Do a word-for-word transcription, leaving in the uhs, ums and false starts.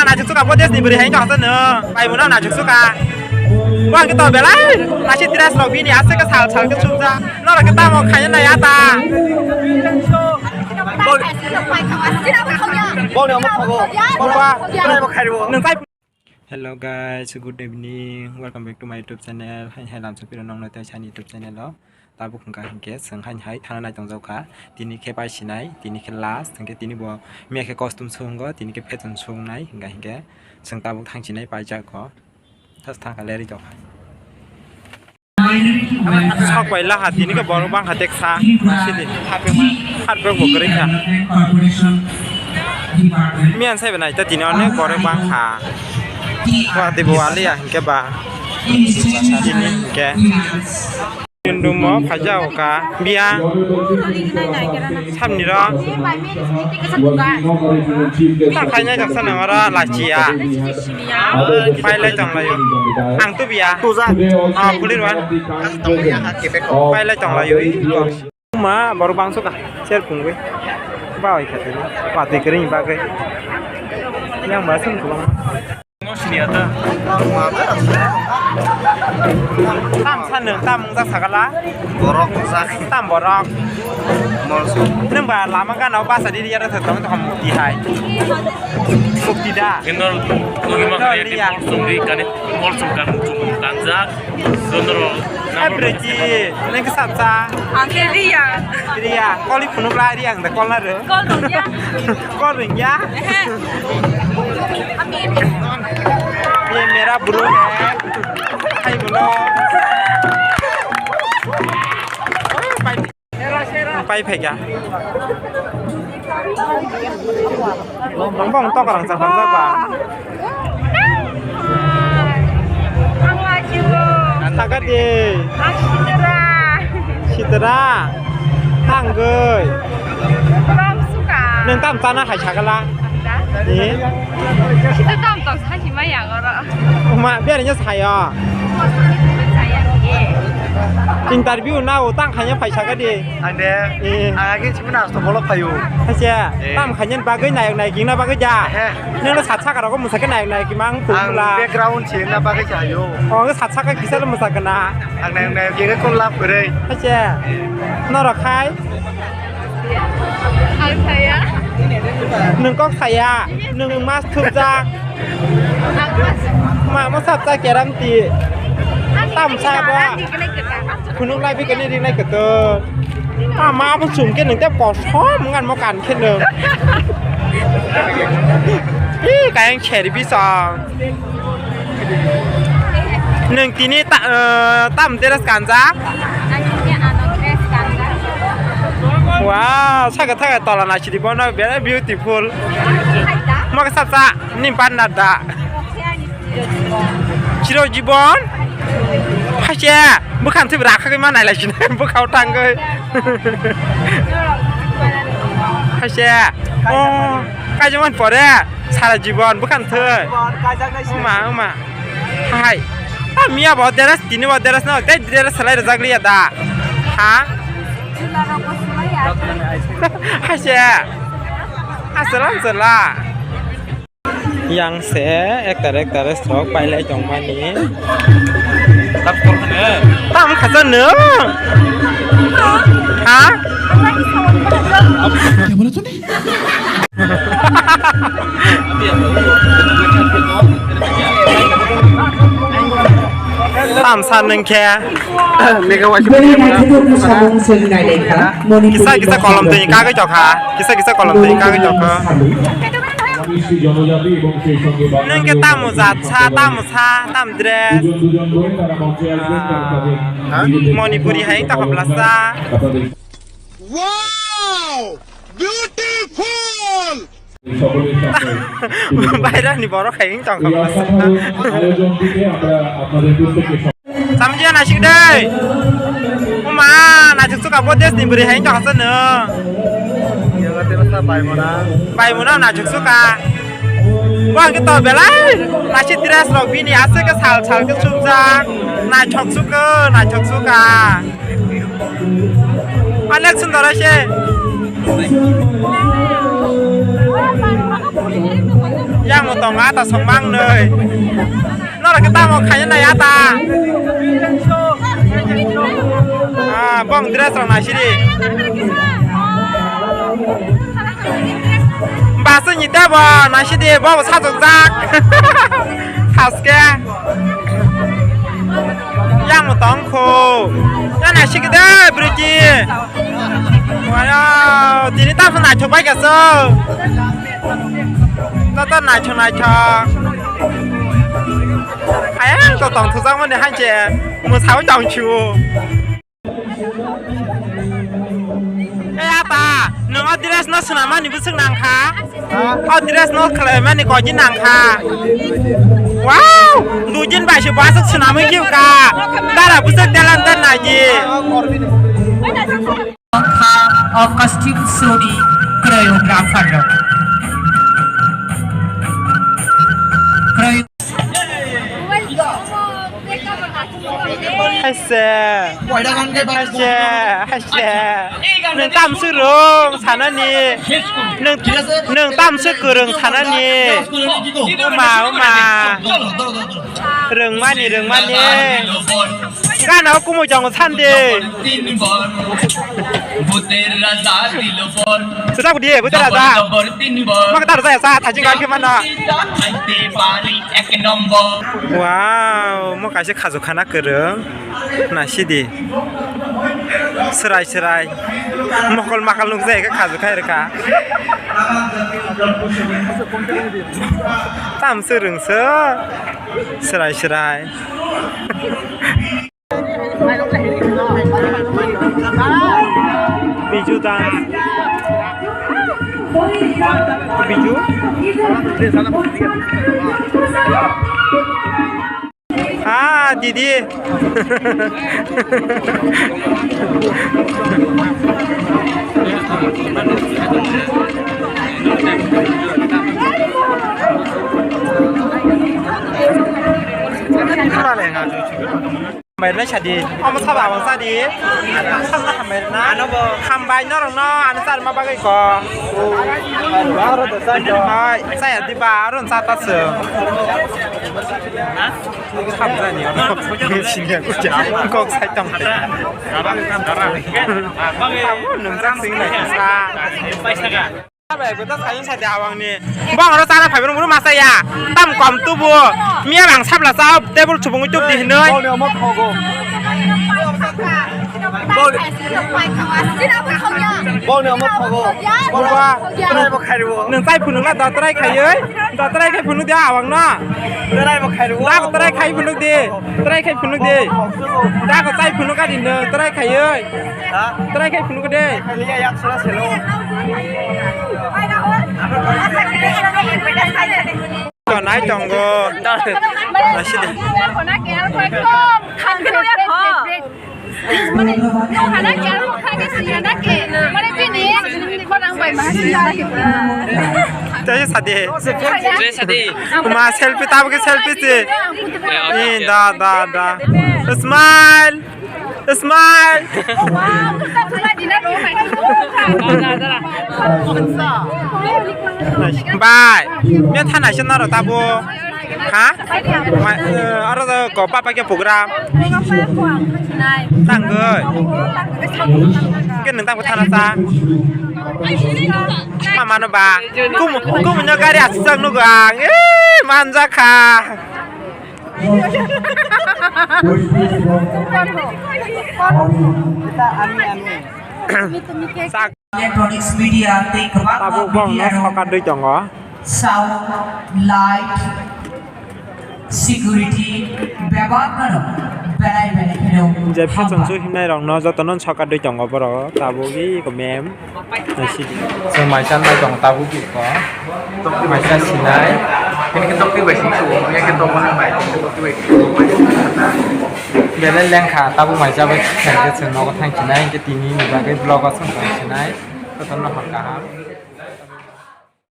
Naisuk suka bo desni bwrwi hai wngkha hwnkhe nwng. Bai mwnw naisuk suka. Bo hwnkhe to belai naisik dress rok bini aswk khe sal sal khe sumjak. Norok khe tamo khaina nai ata. Boni omo khago. Boni omo khairwo. Nwng tai Hello guys, good evening. Welcome back to my YouTube channel. Hai hai lamsa piro nongno tei sani YouTube channel o. Tabuk hwnkha hinkhe chwng hai hai thana nai tongjak kha. Tini khe pai sinai, tini khe last. Hinkhe tini bo miya khe costume sungo, tini khe fashion sungnai. Hinkha hinkhe chwng tabuk thang sinai paijak kho. Thas thang kha leri tokha. Sok bai laha tini khe borok bangkha teksa sidi hapeng hapeng bo kwrwi kha. Miyan sai bai nai ta tini onek borok bangkha. Wa tei bo waliya hinkhe ba tini hinkhe. Room o phaijak kha biya. Samni ro. Tang khaina jak sana ora lachiya. Pailai tong laio. Ang tu biya. Ah, pulir wan. Pailai tong laio. Ma borok bangso ka. Ser pungwi. Ba oi kha tini. Ba twi kering ba kai. Yang ba sung kubang. Tam sanung, tam mungsa sagala. Borok mungsa. Tam borok. Molso. Nung ba lama gana o basa di yara sa tong tong mukti hai. Mukti da. Kendor, logi ma Kendor kaya di liya. Molso di kani, molso kan mukti kanjak. Sondro. Abreki, neng ke sapsa. Angke Ria. Ria, koli phunuk la Ria ang da kol na ro. Kol rung ya. Kol rung ya. Ehe. Ami. Ye mera bro hai. Hai bro. Pai phaikha. Bong tok rang sa hamjak ba. Ang lachio. Sakati. Ang sitra. Sitra. Tangwi. Ram suka. Nung tam chana hai sagala. Ni. Sita tam tong sachi maya oro. Uma biar nya sayo. Interview na utang khanya phai sagadi. Ande, eh. Ang age chibuna asto bolok payu. Hacha, eh. Tam khanyan bagwi nayok nayok gingna bagwi ja. He. Nang na sat saka rogo musake nayok nayok mang pula. Ang background chingna bagwi jayo. Oh, sat saka kisa lo musakna. Ang nayok nayok gingna kon lap kwrwi. Hacha. Norok khai. Ang saya. Nung kok saya. Nung mas thupjak. Ma, ma sapsa keram ti. Tamsa ba. Khunuk lai bikani rinai keto. Ma, ma bo sum ke nung te posom ngan mo kan khe nung. Ih, kayang cheri bisong. Nung tini ta, eh, tam dress kanjak? Wow, saka thaka tola na chiri bono very beautiful. Mo sapsa. Ni panda da. Chiro jibon. Hache. Bwkhan thwi rakha ma nai lai sini. Bwkhao thangwi. Hache. Oh, kaijaman pore. Sara jibon bwkhan thwi. Uma, uma. Hai. Ah, miya bo dress, tini bo dress no. Tei dress salai rajak liya da. Ha? Hache. Asalam sala. Yang se ektar ektar sok pailai tongmani. Tam khacha no? Ha? Tam sa nung khe. Bini naithothokno samung chwng nailaikha. Kisa kisa kolom twi kagwi tokha. Kisa kisa kolom twi kagwi tokha. Nung khe tamo jat sa, tamo sa, tam dress. Ah, Manipuri hai ta hobla sa. Wow! Beautiful! Bairani borok hai wng tong kha. Samjia naisik dei. Oma, naisik suka bo desni bwrwi hai wng tong kha no. Bai mona naisik suka. Bo ang to belai naisik dress rok bini aswk khe sal sal khe sumjak. Naithok suka, naithok suka. Onek sundor oise. Yang Tong ata songmangnoi. Norok khe tamo khaina nai ata. Ah, bong dress rok naisidi. Baswk ni tebo naisidi, bo sajokjak. Haske. Yang mo tong kho. Ya naisidi de briki. Wala, tini ta phone naithok bai kaso. Joto naithok naithok. Ayang to tong thujak mani hanche. Mo sao tong chu. E apa? Nung o dress no swnamani bwswk nang kha? O dress no khwlaimani koi din nang kha? Wow! Dui din bai se bwswk swnamwi khiu ka. Dara bwswk talented nai di. Of costume show ni choreographer rok. Choreo- Haise. Haise, haise. Nung tamswk rwng sanani. Nung, nung tamswk kwrwng sanani. Uma, uma. Rwngmani, rwngmani. Gana o kumui tongo sandi. Bhuter raja dilo bor. Susa budi, bhuter raja. Jabor jabor tin bor. Maka tar saya sa, thajing kaki mana? Khaite bari ek nombor. Wow, mo kaisa khajo khana kwrwng. Naisidi. Swrai swrai. Mokol makal nukjai khe khajo khai rwkha. Tamswk rwngso. Swrai swrai. Biju dance. Biju. Ah, didi. Hambai rwna sadi. Omo sabo abang sadi. Hambai rwna. Ano bo. Hambai norokno ano charma bagwi ko. Hoi, chaya diba aro cha ta se. Hamjani ono. Sini aku ja. Kok sai tong. Abo nung jak sing lai sa. Bai, bwta sayung sadi awangni. Bong oro chana phaibrung buru masa ya. Tam kom tubu. Miya bang sabla sa table chubungwi tubdi hinoi. Bongni omo thogo. Bongni omo thogo. Bongni omo thogo. Bongni omo thogo. Nung chai phunukla dotrai khaioi. Dotrai khai phunuk dia awangno. Trai bo khai rwo. Dako trai khai phunuk di. Trai khai phunuk di. Dako chai phunuk adi no trai khaioi. Ha? Trai khai phunuk de. Khaiya yak sura selo. Tonai tongo. Nasidi. Tei sadi. Tei sadi. Ma selfie tabuk selfie si. Eh, okay, okay. Da, da, da. Smile. Smile. Bye. Me thana se naro tabo. Ha? Ma, eh, aro do ko papa ke program. Tangoi. Ke nang tabo thana sa. Mama no ba. Kum, kum no gari asuk nugo ang. Eh, manja kha. Sak. Electronics media tei kwbangma tabuk bongno media rok sokat dui tongo. Sound, light, security bebak no belai belai kheno. Je hamba. Phachang su himnai rok no joto no sokat dui tongo borok tabuk i ko mem. Chwng maisa nai tongo tabuk iko. Maisa sinai. Bini khe tokti bai sing sugo, bini khe tok bahan bai, bini khe tokti bai sing sugo, bai sing sugo. Belai lengkha, tabuk maisa bai khe chwng nogo thang sinai, hwnkhe tini ni bagwi vlog o chwng tong sinai. Jotono hor kaham.